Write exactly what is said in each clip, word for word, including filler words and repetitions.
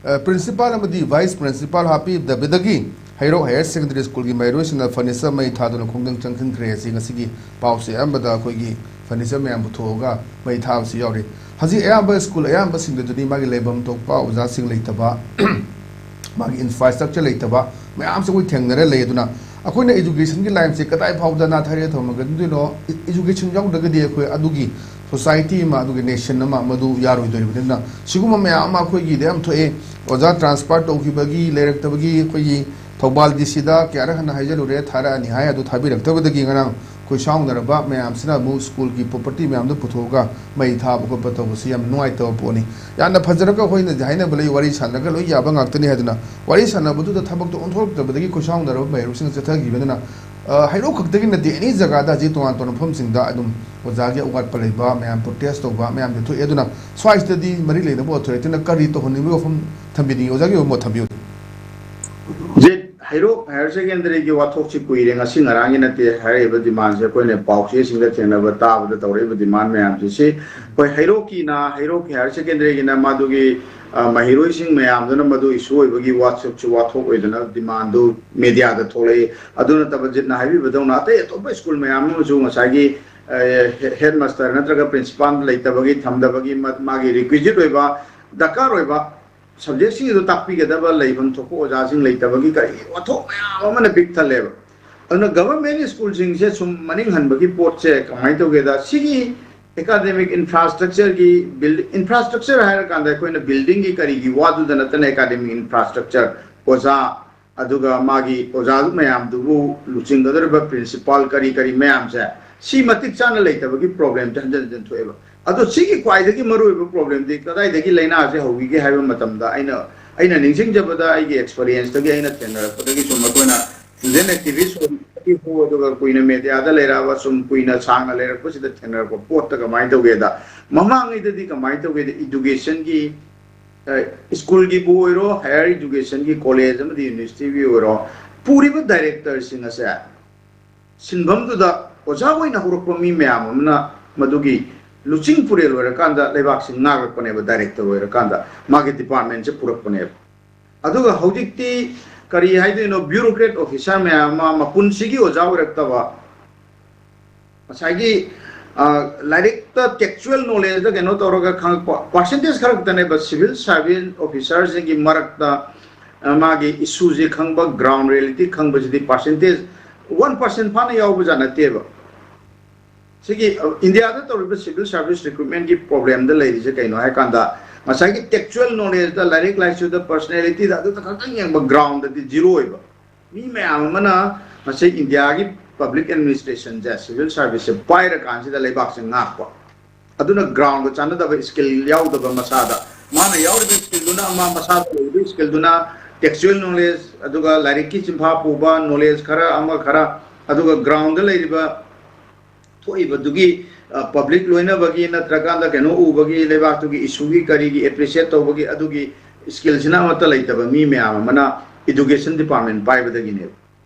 Principal ꯑꯃꯗꯤ vice principal ꯍꯥꯞꯄꯤꯗꯕꯗꯒꯤ ꯍꯩꯔꯣꯛ higher secondary ꯁ꯭ꯀꯨꯜꯒꯤ ꯃꯍꯩꯔꯣꯏꯁꯤꯡꯅ ꯐꯔꯅꯤꯆꯔ ꯃꯩ ꯊꯥꯗꯨꯅ ꯈꯣꯡꯖꯪ ꯆꯪꯁꯤꯟꯈ꯭ꯔꯦ꯫ ꯑꯁꯤ ꯉꯁꯤꯒꯤ ꯄꯥꯎꯁꯦ ꯑꯌꯥꯝꯕꯗ ꯑꯩꯈꯣꯏꯒꯤ ꯐꯔꯅꯤꯆꯔ ꯃꯌꯥꯝ ꯄꯨꯊꯣꯛꯑꯒ ꯃꯩ ꯊꯥꯕꯁꯨ ꯌꯥꯎꯔꯤ꯫ ꯍꯧꯖꯤꯛ ꯑꯌꯥꯝꯕ ꯁ꯭ꯀꯨꯜ ꯑꯌꯥꯝꯕꯁꯤꯡꯗꯗꯤ ꯃꯥꯒꯤ ꯂꯩꯐꯝ ꯊꯣꯛꯄ ꯑꯣꯖꯥꯁꯤꯡ ꯂꯩꯇꯕ, ꯃꯥꯒꯤ ꯏꯟꯐ꯭ꯔꯥꯁ꯭ꯇ꯭ꯔꯛꯆꯔ ꯂꯩꯇꯕ ꯃꯌꯥꯝꯁꯦ ꯑꯩꯈꯣꯏ ꯊꯦꯡꯅꯔ ꯂꯩ꯫ ꯑꯗꯨꯅ ꯑꯩꯈꯣꯏꯅ ꯏꯖꯨꯀꯦꯁꯟꯒꯤ ꯂꯥꯏꯟꯁꯦ ꯀꯗꯥꯏ ꯐꯥꯎꯗ ꯅꯥꯊꯩꯔꯦ ꯊꯝꯃꯒꯗꯣꯏꯅꯣ? ꯏꯖꯨꯀꯦꯁꯟ ꯌꯥꯎꯗ꯭ꯔꯒꯗꯤ ꯑꯩꯈꯣꯏ ꯑꯗꯨꯒꯤ ꯁꯣꯁꯥꯏꯇꯤ ꯑꯃ, ꯑꯗꯨꯒꯤ ꯅꯦꯁꯟ ꯑꯃ ꯃꯗꯨ ꯌꯥꯔꯣꯏꯗꯣꯔꯤꯕꯅꯤꯅ, ꯁꯤꯒꯨꯝꯕ ꯃꯌꯥꯝ ꯑꯃ ꯑꯩꯈꯣꯏꯒꯤꯗ ꯌꯥꯝ ꯊꯣꯛꯑꯦ꯫ ꯑꯣꯖꯥ ꯇ꯭ꯔꯥꯟꯁꯐꯔ ꯇꯧꯈꯤꯕꯒꯤ, ꯂꯩꯔꯛꯇꯕꯒꯤ ꯑꯩꯈꯣꯏꯒꯤ ꯊꯧꯕꯥꯜ ꯗꯤ ꯁꯤꯗ ꯀꯌꯥꯔꯛ ꯍꯟꯅ ꯍꯥꯏꯖꯜꯂꯨꯔꯦ, ꯊꯥꯔꯛꯑꯅꯤ ꯍꯥꯏ, ꯑꯗꯨ ꯊꯥꯕꯤꯔꯛꯇꯕꯗꯒꯤ ꯉꯔꯥꯡ ꯑꯩꯈꯣꯏ ꯁꯥꯎꯅꯔꯕ ꯃꯌꯥꯝꯁꯤꯅ ꯑꯃꯨꯛ ꯁ꯭ꯀꯨꯜꯒꯤ ꯄ꯭ꯔꯣꯄꯔꯇꯤ ꯃꯌꯥꯝꯗꯨ ꯄꯨꯊꯣꯛꯑꯒ ꯃꯩ ꯊꯥꯕ ꯈꯣꯠꯄ ꯇꯧꯕꯁꯤ ꯌꯥꯝ ꯅꯨꯡꯉꯥꯏꯇꯕ ꯄꯣꯠꯅꯤ꯫ ꯌꯥꯝꯅ ꯐꯖꯔꯒ ꯑꯩꯈꯣꯏꯅ ꯍꯥꯏꯅꯕ ꯂꯩ, ꯋꯥꯔꯤ ꯁꯥꯟꯅꯔꯒ ꯂꯣꯏ ꯌꯥꯕ ꯉꯥꯛꯇꯅꯤ ꯍꯥꯏꯗꯅ, ꯋꯥꯔꯤ ꯁꯥꯟꯅꯕꯗꯨꯗ ꯊꯕꯛꯇꯣ ꯑꯣꯟꯊꯣꯔꯛꯇꯕꯗꯒꯤ ꯑꯩꯈꯣꯏ ꯁꯥꯎꯅꯔꯕ ꯃꯍꯩꯔꯣꯏꯁꯤꯡ ꯆꯠꯊꯈꯤꯕꯅꯤꯅ, ꯑ, ꯍꯩꯔꯣꯛ ꯈꯛꯇꯒꯤ ꯅꯠꯇꯦ, ꯑꯦꯅꯤ ꯖꯒꯥꯗ ꯍꯧꯖꯤꯛ ꯇꯣꯉꯥꯟ ꯇꯣꯉꯥꯟꯕ ꯃꯐꯝꯁꯤꯡꯗ ꯑꯗꯨꯝ ꯑꯣꯖꯥꯒꯤ ꯑꯋꯥꯠꯄ ꯂꯩꯕ ꯃꯌꯥꯝ, ꯄ꯭ꯔꯣꯇꯦꯁ ꯇꯧꯕ ꯃꯌꯥꯝꯁꯦ ꯊꯣꯛꯑꯦ꯫ ꯑꯗꯨꯅ ꯁ꯭ꯋꯥꯏꯁꯤꯗꯗꯤ ꯃꯔꯤ ꯂꯩꯅꯕ ꯑꯣꯊꯣꯔꯤꯇꯤꯅ ꯀꯔꯤ ꯇꯧꯍꯟꯅꯤꯡꯕꯒꯤ ꯋꯥꯐꯝ ꯊꯝꯕꯤꯅꯤꯡꯉꯤ? ꯑꯣꯖꯥꯒꯤ ꯑꯣꯏꯕ ꯃꯣꯠ ꯊꯝꯕꯤꯌꯨ꯫ ꯍꯧꯖꯤꯛ ꯍꯩꯔꯣꯛ ꯍꯥꯌꯔ ꯁꯦꯀꯦꯟꯗꯔꯤꯒꯤ ꯋꯥꯊꯣꯛꯁꯤ ꯀꯨꯏꯔꯦ, ꯉꯁꯤ ꯉꯔꯥꯡꯒꯤ ꯅꯠꯇꯦ꯫ ꯍꯥꯏꯔꯛꯏꯕ ꯗꯤꯃꯥꯟꯁꯦ ꯑꯩꯈꯣꯏꯅ ꯄꯥꯎꯆꯦꯁꯤꯡꯗ ꯊꯦꯡꯅꯕ, ꯇꯥꯕꯗ ꯇꯧꯔꯛꯏꯕ ꯗꯤꯃꯥꯟ ꯃꯌꯥꯝꯁꯦ꯫ ꯁꯤ ꯑꯩꯈꯣꯏ ꯍꯩꯔꯣꯛꯀꯤꯅ, ꯍꯩꯔꯣꯛꯀꯤ ꯍꯥꯌꯔ ꯁꯦꯀꯦꯟꯗꯔꯤꯒꯤꯅ ꯃꯗꯨꯒꯤ, ꯑ, ꯃꯍꯩꯔꯣꯏꯁꯤꯡ ꯃꯌꯥꯝꯗꯨꯅ ꯃꯗꯨ ꯏꯁꯨ ꯑꯣꯏꯕꯒꯤ ꯋꯥꯊꯣꯛꯁꯨ ꯋꯥꯊꯣꯛ ꯑꯣꯏꯗꯅ ꯗꯤꯃꯥꯟꯗꯨ ꯃꯦꯗꯤꯌꯥꯗ ꯊꯣꯛꯂꯛꯏ꯫ ꯑꯗꯨ ꯅꯠꯇꯕ ꯖꯤꯠꯅ ꯍꯥꯏꯕꯤꯕꯗꯧꯅ ꯑꯇꯩ ꯑꯇꯣꯞꯄ ꯁ꯭ꯀꯨꯜ ꯃꯌꯥꯝ ꯑꯃꯁꯨ ꯉꯁꯥꯏꯒꯤ, ꯑ, ꯍꯦ-, ꯍꯦꯗ ꯃꯥꯁꯇꯔ ꯅꯠꯇ꯭ꯔꯒ ꯄ꯭ꯔꯤꯟꯁꯤꯄꯥꯜ ꯂꯩꯇꯕꯒꯤ, ꯊꯝꯗꯕꯒꯤ, ꯃ-, ꯃꯥꯒꯤ ꯔꯤꯀ꯭ꯋꯤꯖꯤꯠ ꯑꯣꯏꯕ, ꯗꯔꯀꯥꯔ ꯑꯣꯏꯕ ꯁꯕꯖꯦꯛꯁꯤꯡ ꯑꯗꯨ ꯇꯥꯛꯄꯤꯒꯗꯕ ꯂꯩꯐꯝ ꯊꯣꯛꯄ ꯑꯣꯖꯥꯁꯤꯡ ꯂꯩꯇꯕꯒꯤ ꯀꯔꯤ ꯋꯥꯊꯣꯛ ꯃꯌꯥꯝ ꯑꯃꯅ ꯄꯤꯛ ꯊꯜꯂꯦꯕ꯫ ꯑꯗꯨꯅ ꯒꯚꯔꯟꯃꯦꯟꯠ ꯁ꯭ꯀꯨꯜꯁꯤꯡꯁꯦ ꯁꯨꯝ ꯃꯅꯤꯡ ꯍꯟꯕꯒꯤ ꯄꯣꯠꯁꯦ ꯀꯃꯥꯏꯅ ꯇꯧꯒꯦꯗ, ꯁꯤꯒꯤ ꯑꯦꯀꯥꯗꯦꯃꯤꯛ ꯏꯟꯐ꯭ꯔꯥꯁ꯭ꯇ꯭ꯔꯛꯆꯔꯒꯤ ꯕꯤꯜ-, ꯏꯟꯐ꯭ꯔꯥꯁ꯭ꯇ꯭ꯔꯛꯆꯔ ꯍꯥꯏꯔꯀꯥꯟꯗ ꯑꯩꯈꯣꯏꯅ ꯕꯤꯜꯗꯤꯡꯒꯤ ꯀꯔꯤꯒꯤ ꯋꯥꯗꯨꯗ ꯅꯠꯇꯅ ꯑꯦꯀꯥꯗꯦꯃꯤꯛ ꯏꯟꯐ꯭ꯔꯥꯁ꯭ꯇ꯭ꯔꯛꯆꯔ, ꯑꯣꯖꯥ, ꯑꯗꯨꯒ ꯃꯥꯒꯤ ꯑꯣꯖꯥ ꯃꯌꯥꯝꯗꯨꯕꯨ ꯂꯨꯆꯤꯡꯒꯗꯧꯔꯤꯕ ꯄ꯭ꯔꯤꯟꯁꯤꯄꯥꯜ ꯀꯔꯤ ꯀꯔꯤ ꯃꯌꯥꯝꯁꯦ, ꯁꯤ ꯃꯇꯤꯛ ꯆꯥꯅ ꯂꯩꯇꯕꯒꯤ ꯄ꯭ꯔꯣꯕ꯭ꯂꯦꯝꯁꯦ ꯍꯟꯖꯤꯟ ꯍꯟꯖꯤꯟ ꯊꯣꯛꯑꯦꯕ꯫ ꯑꯗꯣ ꯁꯤꯒꯤ ꯈ꯭ꯋꯥꯏꯗꯒꯤ ꯃꯔꯨꯑꯣꯏꯕ ꯄ꯭ꯔꯣꯕ꯭ꯂꯦꯝꯗꯤ ꯀꯗꯥꯏꯗꯒꯤ ꯂꯥꯏꯅꯥꯁꯦ ꯍꯧꯈꯤꯒꯦ ꯍꯥꯏꯕ ꯃꯇꯝꯗ ꯑꯩꯅ, ꯑꯩꯅ ꯅꯤꯡꯁꯤꯡꯖꯕꯗ ꯑꯩꯒꯤ ꯑꯦꯛꯁꯄꯔꯤꯌꯦꯟꯁꯇꯒꯤ ꯑꯩꯅ ꯊꯦꯡꯅꯔꯛꯄꯗꯒꯤ ꯁꯨꯝ ꯑꯩꯈꯣꯏꯅ ꯁ꯭ꯇꯨꯗꯦꯟꯠ ꯑꯦꯛꯇꯤꯚꯤꯁ꯭ꯠ ꯑꯣꯏꯔꯛꯄꯗꯒꯤ ꯍꯧ-, ꯑꯗꯨꯒ ꯀꯨꯏꯅ ꯃꯦꯗꯤꯌꯥꯗ ꯂꯩꯔꯛꯑꯕ, ꯁꯨꯝ ꯀꯨꯏꯅ ꯁꯥꯡꯅ ꯂꯩꯔꯛꯄꯁꯤꯗ ꯊꯦꯡꯅꯔꯛꯄ ꯄꯣꯠꯇ ꯀꯃꯥꯏꯅ ꯇꯧꯒꯦꯗ, ꯃꯃꯥꯡꯉꯩꯗꯗꯤ ꯀꯃꯥꯏꯅ ꯇꯧꯒꯦꯗ, ꯏꯗꯨꯀꯦꯁꯟꯒꯤ, ꯑ, ꯁ꯭ꯀꯨꯜꯒꯤꯕꯨ ꯑꯣꯏꯔꯣ, ꯍꯥꯌꯔ ꯏꯗꯨꯀꯦꯁꯟꯒꯤ ꯀꯣꯂꯦꯖ ꯑꯃꯗꯤ ꯌꯨꯅꯤꯚꯔꯁꯤꯇꯤꯒꯤ ꯑꯣꯏꯔꯣ, ꯄꯨꯔꯤꯕ ꯗꯥꯏꯔꯦꯛꯇꯔꯁꯤꯡ ꯑꯁꯦ ꯁꯤꯟꯐꯝꯗꯨꯗ ꯑꯣꯖꯥ ꯑꯣꯏꯅ ꯍꯧꯔꯛꯄ ꯃꯤ ꯃꯌꯥꯝ ꯑꯃꯅ ꯃꯗꯨꯒꯤ ꯂꯨꯆꯤꯡ ꯄꯨꯔꯦꯜ ꯑꯣꯏꯔꯀꯥꯟꯗ ꯂꯩꯕꯥꯛꯁꯤ ꯉꯥꯛꯂꯛꯄꯅꯦꯕ, ꯗꯥꯏꯔꯦꯛꯇꯔ ꯑꯣꯏꯔꯀꯥꯟꯗ ꯃꯥꯒꯤ ꯗꯤꯄꯥꯔꯠꯃꯦꯟꯁꯦ ꯄꯨꯔꯛꯄꯅꯦꯕ꯫ ꯑꯗꯨꯒ ꯍꯧꯖꯤꯛꯇꯤ ꯀꯔꯤ ꯍꯥꯏꯗꯣꯏꯅꯣ, ꯕ꯭ꯌꯨꯔꯣꯀ꯭ꯔꯦꯠ ꯑꯣꯐꯤꯁꯥꯔ ꯃꯌꯥꯝ ꯑꯃ ꯃꯄꯨꯟꯁꯤꯒꯤ ꯑꯣꯖꯥ ꯑꯣꯏꯔꯛꯇꯕ, ꯉꯁꯥꯏꯒꯤ ꯂꯥꯏꯔꯤꯛꯇ ꯇꯦꯛꯆꯨꯋꯦꯜ ꯅꯣꯂꯦꯖꯇ ꯀꯩꯅꯣ ꯇꯧꯔꯒ ꯈꯪꯉꯛꯄ ꯄꯥꯔꯁꯦꯟꯇꯦꯖ ꯈꯔ ꯈꯛꯇꯅꯦꯕ ꯁꯤꯚꯤꯜ ꯁꯥꯔꯚꯤꯁ ꯑꯣꯐꯤꯁꯥꯔꯁꯤꯡꯒꯤ ꯃꯔꯛꯇ ꯃꯥꯒꯤ ꯏꯁꯨꯁꯦ ꯈꯪꯕ, ꯒ꯭ꯔꯥꯎꯟ ꯔꯤꯌꯦꯂꯤꯇꯤ ꯈꯪꯕꯁꯤꯗꯤ ꯄꯥꯔꯁꯦꯟꯇꯦꯖ ꯋꯥꯟ ꯄꯥꯔꯁꯦꯟ ꯐꯥꯅ ꯌꯥꯎꯕꯖꯥꯠ ꯅꯠꯇꯦꯕ꯫ ꯁꯤꯒꯤ ꯏꯟꯗꯤꯌꯥꯗ ꯇꯧꯔꯤꯕ ꯁꯤꯚꯤꯜ ꯁꯥꯔꯚꯤꯁ ꯔꯤꯀ꯭ꯔꯨꯠꯃꯦꯟꯒꯤ ꯄ꯭ꯔꯣꯕ꯭ꯂꯦꯝꯗ ꯂꯩꯔꯤꯁꯦ ꯀꯩꯅꯣ ꯍꯥꯏ ꯀꯥꯟꯗ, ꯉꯁꯥꯏꯒꯤ ꯇꯦꯛꯆꯨꯋꯦꯜ ꯅꯣꯂꯦꯖꯇ, ꯂꯥꯏꯔꯤꯛ ꯂꯥꯏꯁꯨꯗ, ꯄꯔꯁꯅꯦꯂꯤꯇꯤꯗ, ꯑꯗꯨꯗ ꯈꯛꯇꯪ ꯌꯦꯡꯕ, ꯒ꯭ꯔꯥꯎꯟꯗꯗꯤ ꯖꯤꯔꯣ ꯑꯣꯏꯕ꯫ ꯃꯤ ꯃꯌꯥꯝ ꯑꯃꯅ ꯉꯁꯤ ꯏꯟꯗꯤꯌꯥꯒꯤ ꯄꯕ꯭ꯂꯤꯛ ꯑꯦꯗꯃꯤꯅꯤꯁꯇ꯭ꯔꯦꯁꯟꯁꯦ, ꯁꯤꯚꯤꯜ ꯁꯥꯔꯚꯤꯁꯁꯦ ꯄꯥꯏꯔꯀꯥꯟꯁꯤꯗ ꯂꯩꯕꯥꯛꯁꯦ ꯉꯥꯛꯄ꯫ ꯑꯗꯨꯅ ꯒ꯭ꯔꯥꯎꯟꯗ ꯆꯥꯟꯅꯗꯕ ꯁ꯭ꯀꯤꯜ ꯌꯥꯎꯗꯕ ꯃꯁꯥꯗ, ꯃꯥꯅ ꯌꯥꯎꯔꯤꯕ ꯁ꯭ꯀꯤꯜꯗꯨꯅ ꯑꯃ, ꯃꯁꯥꯗ ꯂꯩꯔꯤꯕ ꯁ꯭ꯀꯤꯜꯗꯨꯅ ꯇꯦꯛꯆꯨꯋꯦꯜ ꯅꯣꯂꯦꯖ, ꯑꯗꯨꯒ ꯂꯥꯏꯔꯤꯛꯀꯤ ꯆꯤꯟꯐꯥ ꯄꯨꯕ ꯅꯣꯂꯦꯖ ꯈꯔ, ꯑꯃ ꯈꯔ, ꯑꯗꯨꯒ ꯒ꯭ꯔꯥꯎꯟꯗ ꯂꯩꯔꯤꯕ ꯊꯣꯛꯏꯕꯗꯨꯒꯤ ꯄꯕ꯭ꯂꯤꯛ ꯂꯣꯏꯅꯕꯒꯤ ꯅꯠꯇ꯭ꯔꯀꯥꯟꯗ ꯀꯩꯅꯣ ꯎꯕꯒꯤ, ꯂꯩꯕꯥꯛꯇꯨꯒꯤ ꯏꯁꯨꯒꯤ ꯀꯔꯤꯒꯤ ꯑꯦꯄ꯭ꯔꯤꯁꯤꯌꯦꯠ ꯇꯧꯕꯒꯤ ꯑꯗꯨꯒꯤ ꯁ꯭ꯀꯤꯜꯁꯤꯅ ꯑꯃꯠꯇ ꯂꯩꯇꯕ ꯃꯤ ꯃꯌꯥꯝ ꯑꯃꯅ ꯏꯗꯨꯀꯦꯁꯟ ꯗꯤꯄꯥꯔꯠꯃꯦꯟ ꯄꯥꯏꯕꯗꯒꯤꯅꯦꯕ꯫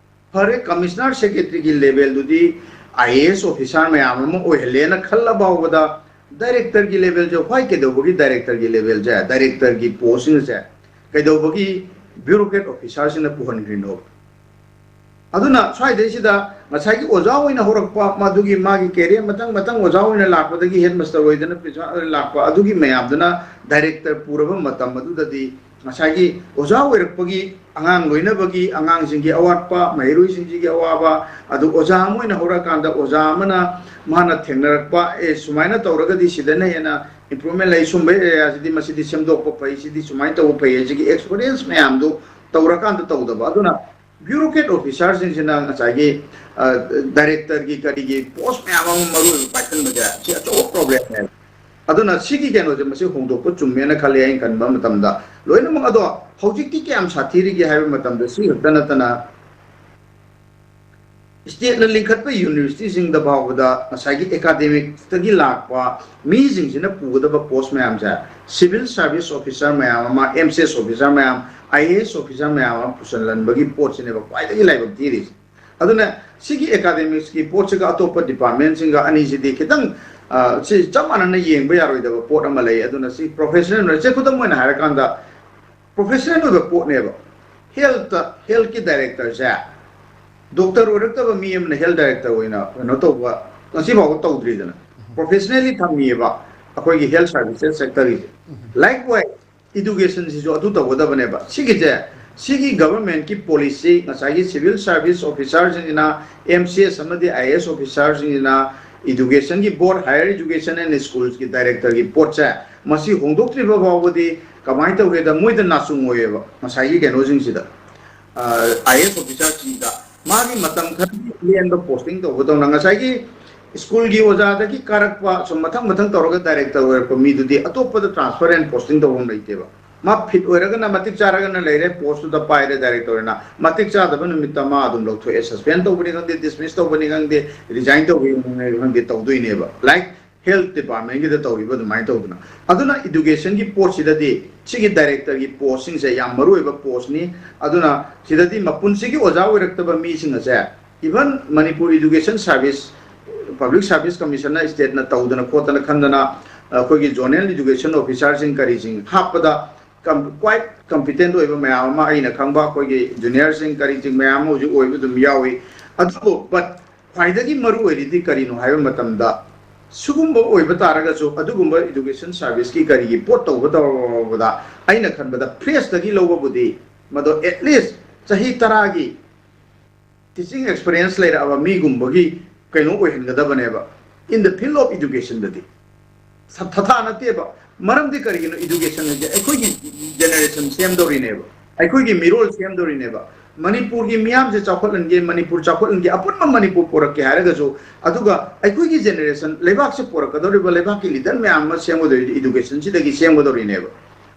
ꯐꯔꯦ, commissioner ꯁꯦꯀ꯭ꯔꯦꯇꯔꯤꯒꯤ ꯂꯦꯚꯦꯜꯗꯨꯗꯤ I A S officer ꯃꯌꯥꯝ ꯑꯃ ꯑꯣꯏꯍꯜꯂꯦꯅ ꯈꯜꯂ ꯐꯥꯎꯕꯗ ꯗꯥꯏꯔꯦꯛꯇꯔꯒꯤ ꯂꯦꯚꯦꯜꯁꯦ, ꯍ꯭ꯋꯥꯏ ꯀꯩꯗꯧꯕꯒꯤ ꯗꯥꯏꯔꯦꯛꯇꯔꯒꯤ ꯂꯦꯚꯦꯜꯁꯦ, ꯗꯥꯏꯔꯦꯛꯇꯔꯒꯤ ꯄꯣꯁꯁꯤꯡꯁꯦ ꯀꯩꯗꯧꯕꯒꯤ ꯕ꯭ꯌꯨꯔꯣꯀ꯭ꯔꯦꯠ ꯑꯣꯐꯤꯁꯥꯔꯁꯤꯡꯅ ꯄꯨꯍꯟꯈ꯭ꯔꯤꯅꯣ? ꯑꯗꯨꯅ ꯁ꯭ꯋꯥꯏꯗꯩꯁꯤꯗ ꯉꯁꯥꯏꯒꯤ ꯑꯣꯖꯥ ꯑꯣꯏꯅ ꯍꯧꯔꯛꯄ, ꯃꯗꯨꯒꯤ ꯃꯥꯒꯤ ꯀꯦꯔꯤꯌꯔ ꯃꯊꯪ ꯃꯊꯪ ꯑꯣꯖꯥ ꯑꯣꯏꯅ ꯂꯥꯛꯄꯗꯒꯤ ꯍꯦꯠ ꯃꯥꯁꯇꯔ ꯑꯣꯏꯗꯅ ꯄ꯭ꯔꯤꯟꯁꯤꯄꯥꯜ ꯑꯣꯏꯅ ꯂꯥꯛꯄ, ꯑꯗꯨꯒꯤ ꯃꯌꯥꯝꯗꯨꯅ ꯗꯥꯏꯔꯦꯛꯇꯔ ꯄꯨꯔꯕ ꯃꯇꯝ ꯑꯗꯨꯗꯗꯤ ꯉꯁꯥꯏꯒꯤ ꯑꯣꯖꯥ ꯑꯣꯏꯔꯛꯄꯒꯤ ꯑꯉꯥꯡ ꯂꯣꯏꯅꯕꯒꯤ, ꯑꯉꯥꯡꯁꯤꯡꯒꯤ ꯑꯋꯥꯠꯄ, ꯃꯍꯩꯔꯣꯏꯁꯤꯡꯁꯤꯒꯤ ꯑꯋꯥꯕ, ꯑꯗꯨ ꯑꯣꯖꯥ ꯑꯃ ꯑꯣꯏꯅ ꯍꯧꯔꯛꯑꯀꯥꯟꯗ ꯑꯣꯖꯥ ꯑꯃꯅ ꯃꯥꯅ ꯊꯦꯡꯅꯔꯛꯄ, "ꯑꯦ, ꯁꯨꯃꯥꯏꯅ ꯇꯧꯔꯒꯗꯤ ꯁꯤꯗꯅ ꯍꯦꯟꯅ ꯏꯝꯄ꯭ꯔꯨꯚꯃꯦꯟ ꯂꯩ, ꯁꯨꯝꯕ ꯑꯦꯔꯤꯌꯥꯁꯤꯗꯤ ꯃꯁꯤꯗꯤ ꯁꯦꯝꯗꯣꯛꯄ ꯐꯩ, ꯁꯤꯗꯤ ꯁꯨꯃꯥꯏꯅ ꯇꯧꯕ ꯐꯩ" ꯍꯥꯏꯁꯤꯒꯤ ꯑꯦꯛꯁꯄꯔꯤꯌꯦꯟꯁ ꯃꯌꯥꯝꯗꯨ ꯇꯧꯔꯀꯥꯟꯗ ꯇꯧꯗꯕ꯫ ꯑꯗꯨꯅ ꯕ꯭ꯌꯨꯔꯣꯀ꯭ꯔꯦꯠ ꯑꯣꯐꯤꯁꯥꯔꯁꯤꯡꯁꯤꯅ ꯉꯁꯥꯏꯒꯤ, ꯑ, ꯗꯥꯏꯔꯦꯛꯇꯔꯒꯤ ꯀꯔꯤꯒꯤ ꯄꯣꯁ ꯃꯌꯥꯝ ꯑꯃ ꯃꯔꯨ ꯑꯣꯏꯕ ꯄꯥꯏꯁꯟꯕꯁꯦ, ꯁꯤ ꯑꯆꯧꯕ ꯄ꯭ꯔꯣꯕ꯭ꯂꯦꯝꯅꯦꯕ꯫ ꯑꯗꯨꯅ ꯁꯤꯒꯤ ꯀꯩꯅꯣꯁꯦ ꯃꯁꯤ ꯍꯣꯡꯗꯣꯛꯄ ꯆꯨꯝꯃꯦꯅ ꯈꯜꯂꯦ ꯑꯩꯅ ꯈꯟꯕ ꯃꯇꯝꯗ꯫ ꯂꯣꯏꯅꯃꯛ ꯑꯗꯣ ꯍꯧꯖꯤꯛꯇꯤ ꯀꯌꯥꯝ ꯁꯥꯊꯤꯔꯤꯒꯦ ꯍꯥꯏꯕ ꯃꯇꯝꯗ ꯁꯤ ꯈꯛꯇ ꯅꯠꯇꯅ ꯁ꯭ꯇꯦꯠꯅ ꯂꯤꯡꯈꯠꯄ ꯌꯨꯅꯤꯚꯔꯁꯤꯇꯤꯁꯤꯡꯗ ꯐꯥꯎꯕꯗ ꯉꯁꯥꯏꯒꯤ ꯑꯦꯀꯥꯗꯦꯃꯤꯛꯇꯒꯤ ꯂꯥꯛꯄ ꯃꯤꯁꯤꯡꯁꯤꯅ ꯄꯨꯒꯗꯕ ꯄꯣꯁ ꯃꯌꯥꯝꯁꯦ, ꯁꯤꯚꯤꯜ ꯁꯥꯔꯚꯤꯁ ꯑꯣꯐꯤꯁꯥꯔ ꯃꯌꯥꯝ ꯑꯃ, ꯑꯦꯝ ꯁꯤ ꯑꯦꯁ ꯑꯣꯐꯤꯁꯥꯔ ꯃꯌꯥꯝ, ꯑꯥꯏ ꯑꯦ ꯑꯦꯁ ꯑꯣꯐꯤꯁꯥꯔ ꯃꯌꯥꯝ ꯑꯃ ꯄꯨꯁꯜꯍꯟꯕꯒꯤ ꯄꯣꯠꯁꯤꯅꯦꯕ ꯈ꯭ꯋꯥꯏꯗꯒꯤ ꯂꯥꯏꯕꯛ ꯊꯤꯔꯤꯁꯦ꯫ ꯑꯗꯨꯅ ꯁꯤꯒꯤ ꯑꯦꯀꯥꯗꯦꯃꯤꯛꯁꯀꯤ ꯄꯣꯠꯁꯤꯒ ꯑꯇꯣꯞꯄ ꯗꯤꯄꯥꯔꯠꯃꯦꯟꯁꯤꯡꯒ ꯑꯅꯤꯁꯤꯗꯤ ꯈꯤꯇꯪ ꯑ, ꯁꯤ ꯆꯞ ꯃꯥꯟꯅꯅ ꯌꯦꯡꯕ ꯌꯥꯔꯣꯏꯗꯕ ꯄꯣꯠ ꯑꯃ ꯂꯩ꯫ ꯑꯗꯨꯅ ꯁꯤ ꯄ꯭ꯔꯣꯐꯦꯁꯅꯦꯜ, ꯁꯦ ꯈꯨꯗꯝ ꯑꯣꯏꯅ ꯍꯥꯏꯔꯀꯥꯟꯗ ꯄ꯭ꯔꯣꯐꯦꯁꯅꯦꯜ ꯑꯣꯏꯕ ꯄꯣꯠꯅꯦꯕ꯫ ꯍꯦꯜꯠꯇ, ꯍꯦꯜꯠꯀꯤ ꯗꯥꯏꯔꯦꯛꯇꯔꯁꯦ ꯗꯣꯛꯇꯔ ꯑꯣꯏꯔꯛꯇꯕ ꯃꯤ ꯑꯃꯅ ꯍꯦꯜꯠ ꯗꯥꯏꯔꯦꯛꯇꯔ ꯑꯣꯏꯅ ꯀꯩꯅꯣ ꯇꯧꯕ ꯉꯁꯤ ꯐꯥꯎꯕ ꯇꯧꯗ꯭ꯔꯤꯗꯅ꯫ ꯄ꯭ꯔꯣꯐꯦꯁꯅꯦꯜꯂꯤ ꯊꯝꯃꯤꯑꯕ ꯑꯩꯈꯣꯏꯒꯤ ꯍꯦꯜꯠ ꯁꯥꯔꯚꯤꯁꯦꯁ ꯁꯦꯛꯇꯔꯒꯤꯁꯦ꯫ ꯂꯥꯏꯛ ꯋꯥꯏ ꯏꯗꯨꯀꯦꯁꯟꯁꯤꯁꯨ ꯑꯗꯨ ꯇꯧꯒꯗꯕꯅꯦꯕ꯫ ꯁꯤꯒꯤꯁꯦ, ꯁꯤꯒꯤ ꯒꯚꯔꯟꯃꯦꯟꯠꯀꯤ ꯄꯣꯂꯤꯁꯤ, ꯉꯁꯥꯏꯒꯤ ꯁꯤꯚꯤꯜ ꯁꯥꯔꯚꯤꯁ ꯑꯣꯐꯤꯁꯥꯔꯁꯤꯡꯁꯤꯅ, ꯑꯦꯝ ꯁꯤ ꯑꯦꯁ ꯑꯃꯗꯤ ꯑꯥꯏ ꯑꯦ ꯑꯦꯁ ꯑꯣꯐꯤꯁꯥꯔꯁꯤꯡꯁꯤꯅ, ꯏꯗꯨꯀꯦꯁꯟꯒꯤ ꯕꯣꯔꯗ, ꯍꯥꯌꯔ ꯏꯗꯨꯀꯦꯁꯟ ꯑꯦꯟ ꯁ꯭ꯀꯨꯜꯁꯀꯤ ꯗꯥꯏꯔꯦꯛꯇꯔꯒꯤ ꯄꯣꯠꯁꯦ, ꯃꯁꯤ ꯍꯣꯡꯗꯣꯛꯇ꯭ꯔꯤꯕ ꯐꯥꯎꯕꯗꯤ ꯀꯃꯥꯏꯅ ꯇꯧꯒꯦꯗ, ꯃꯣꯏꯗ ꯅꯥꯆꯨꯡ ꯑꯣꯏꯌꯦꯕ ꯉꯁꯥꯏꯒꯤ ꯀꯩꯅꯣꯁꯤꯡꯁꯤꯗ꯫ ꯑꯥꯏ ꯑꯦ ꯑꯦꯁ ꯑꯣꯐꯤꯁꯥꯔꯁꯤꯡꯗ ꯃꯥꯒꯤ ꯃꯇꯝ ꯈꯔꯒꯤ ꯂꯦꯟꯕ ꯄꯣꯁꯇꯤꯡ ꯇꯧꯕꯗꯧꯅ, ꯉꯁꯥꯏꯒꯤ ꯁ꯭ꯀꯨꯜꯒꯤ ꯑꯣꯖꯥꯗꯒꯤ ꯀꯥꯔꯛꯄ, ꯁꯨꯝ ꯃꯊꯪ ꯃꯊꯪ ꯇꯧꯔꯒ ꯗꯥꯏꯔꯦꯛꯇꯔ ꯑꯣꯏꯔꯛꯄ ꯃꯤꯗꯨꯗꯤ ꯑꯇꯣꯞꯄꯗ ꯇ꯭ꯔꯥꯟꯁꯐꯔ ꯑꯦꯟ ꯄꯣꯁꯇꯤꯡ ꯇꯧꯐꯝ ꯂꯩꯇꯦꯕ꯫ ꯃꯥ ꯐꯤꯠ ꯑꯣꯏꯔꯒꯅ, ꯃꯇꯤꯛ ꯆꯥꯔꯒꯅ ꯂꯩꯔꯦ, ꯄꯣꯁꯇꯨꯗ ꯄꯥꯏꯔꯦ ꯗꯥꯏꯔꯦꯛꯇꯔ ꯑꯣꯏꯅ꯫ ꯃꯇꯤꯛ ꯆꯥꯗꯕ ꯅꯨꯃꯤꯠꯇ ꯃꯥ ꯑꯗꯨꯝ ꯂꯧꯊꯣꯛꯑꯦ, ꯁꯁꯄꯦꯟ ꯇꯧꯕꯅꯤ ꯈꯪꯗꯦ, ꯗꯤꯁꯃꯤꯁ ꯇꯧꯕꯅꯤ ꯈꯪꯗꯦ, ꯔꯤꯖꯥꯏꯟ ꯇꯧꯕꯅꯤ ꯈꯪꯗꯦ, ꯇꯧꯗꯣꯏꯅꯦꯕ꯫ ꯂꯥꯏꯛ ꯍꯦꯜꯠ ꯗꯤꯄꯥꯔꯠꯃꯦꯟꯒꯤꯗ ꯇꯧꯔꯤꯕ ꯑꯗꯨꯃꯥꯏꯅ ꯇꯧꯗꯅ꯫ ꯑꯗꯨꯅ ꯏꯗꯨꯀꯦꯁꯟꯒꯤ ꯄꯣꯠꯁꯤꯗꯗꯤ ꯁꯤꯒꯤ ꯗꯥꯏꯔꯦꯛꯇꯔꯒꯤ ꯄꯣꯁꯁꯤꯡꯁꯦ ꯌꯥꯝ ꯃꯔꯨ ꯑꯣꯏꯕ ꯄꯣꯁꯅꯤ꯫ ꯑꯗꯨꯅ ꯁꯤꯗꯗꯤ ꯃꯄꯨꯟꯁꯤꯒꯤ ꯑꯣꯖꯥ ꯑꯣꯏꯔꯛꯇꯕ ꯃꯤꯁꯤꯡ ꯑꯁꯦ, even Manipur education service, public service ꯀꯃꯤꯁꯟꯅ ꯁ꯭ꯇꯦꯠꯅ ꯇꯧꯗꯅ ꯈꯣꯠꯇꯅ ꯈꯟꯗꯅ, ꯑꯩꯈꯣꯏꯒꯤ ꯖꯣꯅꯦꯜ ꯏꯗꯨꯀꯦꯁꯟ ꯑꯣꯐꯤꯁꯥꯔꯁꯤꯡ ꯀꯔꯤꯁꯤꯡ ꯍꯥꯞꯄꯗ ꯀꯝ-, ꯀ꯭ꯋꯥꯏꯠ ꯀꯝꯄꯤꯇꯦꯟ ꯑꯣꯏꯕ ꯃꯌꯥꯝ ꯑꯃ, ꯑꯩꯅ ꯈꯪꯕ ꯑꯩꯈꯣꯏꯒꯤ ꯖꯨꯅꯤꯌꯔꯁꯤꯡ ꯀꯔꯤꯁꯤꯡ ꯃꯌꯥꯝ ꯑꯃ ꯍꯧꯖꯤꯛ ꯑꯣꯏꯕ ꯑꯗꯨꯝ ꯌꯥꯎꯏ꯫ ꯑꯗꯨꯕꯨ, ꯕꯠ ꯈ꯭ꯋꯥꯏꯗꯒꯤ ꯃꯔꯨ ꯑꯣꯏꯔꯤꯗꯤ ꯀꯔꯤꯅꯣ ꯍꯥꯏꯕ ꯃꯇꯝꯗ, ꯁꯤꯒꯨꯝꯕ ꯑꯣꯏꯕ ꯇꯥꯔꯒꯁꯨ, ꯑꯗꯨꯒꯨꯝꯕ ꯏꯗꯨꯀꯦꯁꯟ ꯁꯥꯔꯚꯤꯁꯀꯤ ꯀꯔꯤꯒꯤ ꯄꯣꯠ ꯇꯧꯕ ꯇꯧꯔꯕꯗ, ꯑꯩꯅ ꯈꯟꯕꯗ ꯐ꯭ꯔꯦꯁꯇꯒꯤ ꯂꯧꯕꯕꯨꯗꯤ ꯃꯗꯣ ꯑꯦꯠꯂꯤꯁ ꯆꯍꯤ ꯇꯔꯥꯒꯤ ꯇꯤꯆꯤꯡ ꯑꯦꯛꯁꯄꯤꯔꯤꯌꯦꯟꯁ ꯂꯩꯔꯛꯑꯕ ꯃꯤꯒꯨꯝꯕꯒꯤ ꯀꯩꯅꯣ ꯑꯣꯏꯍꯟꯒꯗꯕꯅꯦꯕ, in the field of educationꯗꯗꯤ꯫ ꯁ-, ꯊꯥꯊꯥ ꯅꯠꯇꯦꯕ꯫ ꯃꯔꯝꯗꯤ ꯀꯔꯤꯒꯤꯅꯣ? ꯏꯗꯨꯀꯦꯁꯟ ꯍꯥꯏꯁꯦ ꯑꯩꯈꯣꯏꯒꯤ ꯖꯦꯅꯦꯔꯦꯁꯟ ꯁꯦꯝꯗꯧꯔꯤꯅꯦꯕ, ꯑꯩꯈꯣꯏꯒꯤ ꯃꯤꯔꯣꯜ ꯁꯦꯝꯗꯧꯔꯤꯅꯦꯕ꯫ ꯃꯅꯤꯄꯨꯔꯒꯤ ꯃꯤꯌꯥꯝꯁꯦ ꯆꯥꯎꯈꯠꯍꯟꯒꯦ, ꯃꯅꯤꯄꯨꯔ ꯆꯥꯎꯈꯠꯍꯟꯒꯦ, ꯑꯄꯨꯟꯕ ꯃꯅꯤꯄꯨꯔ ꯄꯣꯔꯛꯀꯦ ꯍꯥꯏꯔꯒꯁꯨ, ꯑꯗꯨꯒ ꯑꯩꯈꯣꯏꯒꯤ ꯖꯦꯅꯦꯔꯦꯁꯟ, ꯂꯩꯕꯥꯛꯁꯦ ꯄꯣꯔꯛꯀꯗꯧꯔꯤꯕ, ꯂꯩꯕꯥꯛꯀꯤ ꯂꯤꯗꯔ ꯃꯌꯥꯝ ꯑꯃ ꯁꯦꯝꯒꯗꯧꯔꯤꯗꯤ ꯏꯗꯨꯀꯦꯁꯟꯁꯤꯗꯒꯤ ꯁꯦꯝꯒꯗꯧꯔꯤꯅꯦꯕ꯫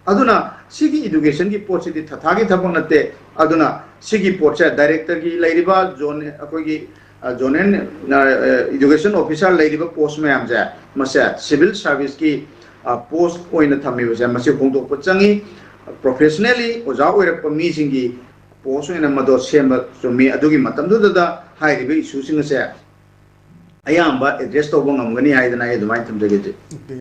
ꯑꯗꯨꯅ ꯁꯤꯒꯤ ꯏꯗꯨꯀꯦꯁꯟꯒꯤ ꯄꯣꯠꯁꯤꯗꯤ ꯊꯥꯊꯥꯒꯤ ꯊꯕꯛ ꯅꯠꯇꯦ꯫ ꯑꯗꯨꯅ ꯁꯤꯒꯤ ꯄꯣꯠꯁꯦ ꯗꯥꯏꯔꯦꯛꯇꯔꯒꯤ ꯂꯩꯔꯤꯕ ꯖꯣꯟ, ꯑꯩꯈꯣꯏꯒꯤ, ꯑ, ꯖꯣꯅꯦꯜ, ꯑ, ꯑ, ꯏꯗꯨꯀꯦꯁꯟ ꯑꯣꯐꯤꯁꯥꯔ ꯂꯩꯔꯤꯕ ꯄꯣꯁ ꯃꯌꯥꯝꯁꯦ, ꯃꯁꯦ ꯁꯤꯚꯤꯜ ꯁꯥꯔꯚꯤꯁꯀꯤ, ꯑ, ꯄꯣꯁ ꯑꯣꯏꯅ ꯊꯝꯃꯤꯕꯁꯦ, ꯃꯁꯤ ꯍꯣꯡꯗꯣꯛꯄ ꯆꯪꯉꯤ꯫ ꯄ꯭ꯔꯣꯐꯦꯁꯅꯦꯜꯂꯤ ꯑꯣꯖꯥ ꯑꯣꯏꯔꯛꯄ ꯃꯤꯁꯤꯡꯒꯤ ꯄꯣꯁ ꯑꯣꯏꯅ ꯃꯗꯣ ꯁꯦꯝꯕ ꯆꯨꯝꯃꯤ꯫ ꯑꯗꯨꯒꯤ ꯃꯇꯝꯗꯨꯗ ꯍꯥꯏꯔꯤꯕ ꯏꯁꯨꯁꯤꯡ ꯑꯁꯦ ꯑꯌꯥꯝꯕ ꯑꯦꯗ꯭ꯔꯦꯁ ꯇꯧꯕ ꯉꯝꯒꯅꯤ ꯍꯥꯏꯗꯅ ꯑꯩ ꯑꯗꯨꯃꯥꯏꯅ ꯊꯝꯖꯒꯦ, ꯆꯤꯐ꯫